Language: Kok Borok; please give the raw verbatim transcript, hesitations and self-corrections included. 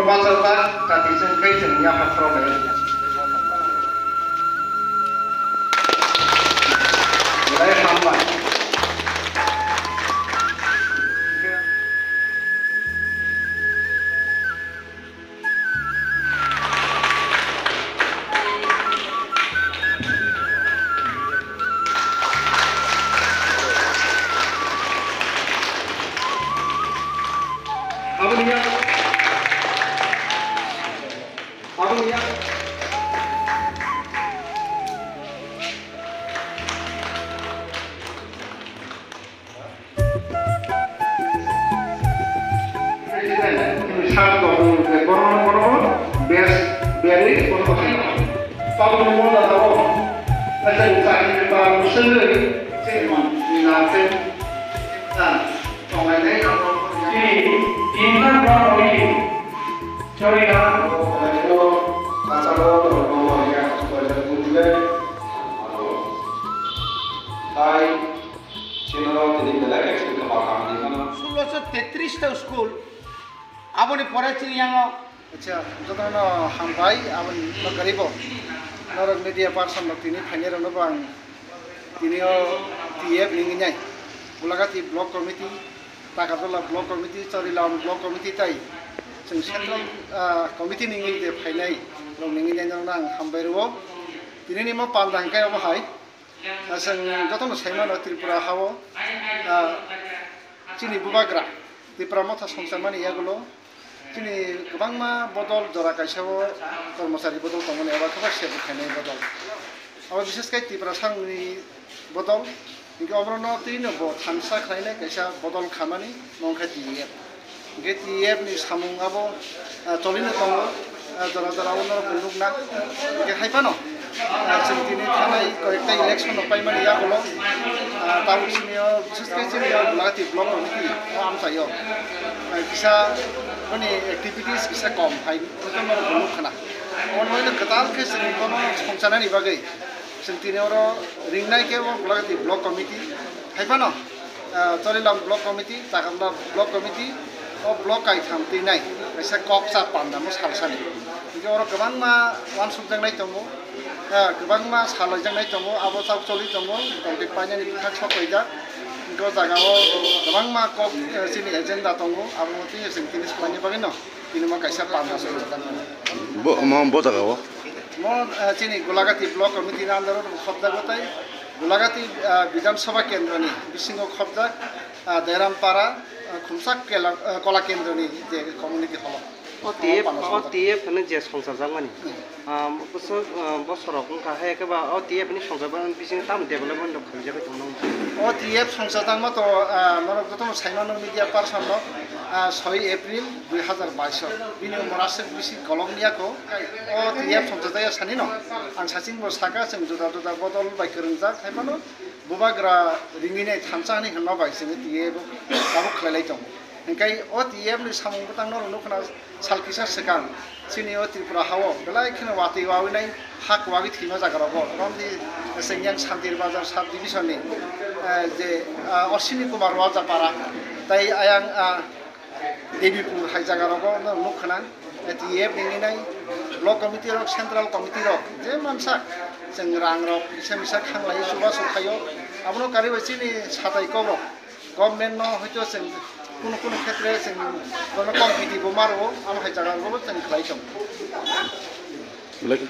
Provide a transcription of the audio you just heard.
Bachajak jati chwng khe chwng yapha khorok bai. Belai hambai. Aboni yak-, aboni yak-, President, sir, borok, borok, best, very, borok, tabuk nungmo dada o, ajak chakri ba musengwi, chairman, ni nang se, ah, tonglai nai, ini, ini kan ba ori, sorry na. Hai, chini rok tini belai khe chini kwtal kaham ni phano. Sulosho tetris ta school, aboni pore chini yango. Acha, jotono hambai, aboni bagwi bo. Norok media person rok tini phainai rokno bo ang tini o T F ni nginai. Gulagati Block Committee, Takartola Block Committee, Chorilam Block Committee tai chwng Central, ah, Committee ni ngi de phainai rok ni nginai norokno ang hambai rwo. Tini ni mo panda hwnkhe obo hai. Ah, chwng jotono sai mano Tripura hao, ah, chini bubagra Tipra Motha songcharmani yagulo chini kwbangma bodol jora kaisa o kormochari bodol tongmani eba khe ba se bwkhainai bodol. Abo bishes khe Tipra sangni bodol, hinkhe oborokno twino bo thansa khlainai kaisa bodol khamani, mo wngkha T F. Hinkhe T F ni samung abo, ah, cholino tongo, ah, jora jora o norok bo nukna. Hinkhe hai phano, ah, chwng tini thanai koyekta election rok paimani yagulo, ah, tabuk chini o, bishes khe chini o Gulagati Block Committee o amchai o, ah, kisa boni activities kisa kom hai, hwnkhe norok bo nuk khna. Omo no kwtal khe chwng bono songcharnani bagwi. Chwng tini oro ringnai khe o Gulagati Block Committee, hai phano, ah, Chorilam Block Committee, Takarla Block Committee, o block kaitham twinai kaisa kok cha panda mo salsani. Hinkhe oro kwbangma uansukjaknai tongo, ah, kwbangma salaijaknai tongo, abo chao choli tongo, tongthai painani bwkhak sok paijak. Hinkhe o jaga o kwbangma kok, eh, chini agenda tongo, abo twi chwng tini swlaini bagwi no. Tini mo kaisa panda song jaga. Bo, mo, bo jaga o? Mo, eh, chini Gulagati Block Committee ni under o khobjago tai Gulagati, eh, Bidhan Sabha Kendro ni bisingo khobjak, eh, Dairam Para, eh, Khumsak Kela, eh, Kola Kendro ni je community hall. O T F, panda o song jaga. T F hwnwi je songchar jakmani. Hmm. Ah, bwswk, ah, bosorok wngkha, hai khe ba o T F ni songchar bwswk bising tamo development rok khaijagwi tongmani? O T F songchar tangma to, ah, norok jotono saimano media person rok, ah, soi April dui hazar bais o bini umor aswk bisi kolok ni yakho. O T F songchar jaya sani no ang saching bo saka, chwng juda juda bodol bai kwrwngjak, hai phano bubagra ringwi nai thansa hinwi hwnma bai chwng T F bo tabuk khlai lai tongo. Hinkhe o T F ni samung bwtang norok nukho na, sal kisa swkang chini o Tripura hao belai kheno watwi wawi nai ha kwagwi thwima jaga rogo. Romni chwng yang Santir Bazar sub division ni, eh, je, ah, Ashwini Kumar Wajapara tai ayang, ah, Debipur hai jaga rogo norok nukho na, eh, T F ni nai block committee rok, central committee rok je mansak chwng rang rok kisa misa khanglai chubachu khaio, abono karwi bai chini satai kok rok. Government no hoito chwng kunu kunu khetre chwng bono compete bo maro, amo hai jaga rok bo chwng khlai tongo. Belai,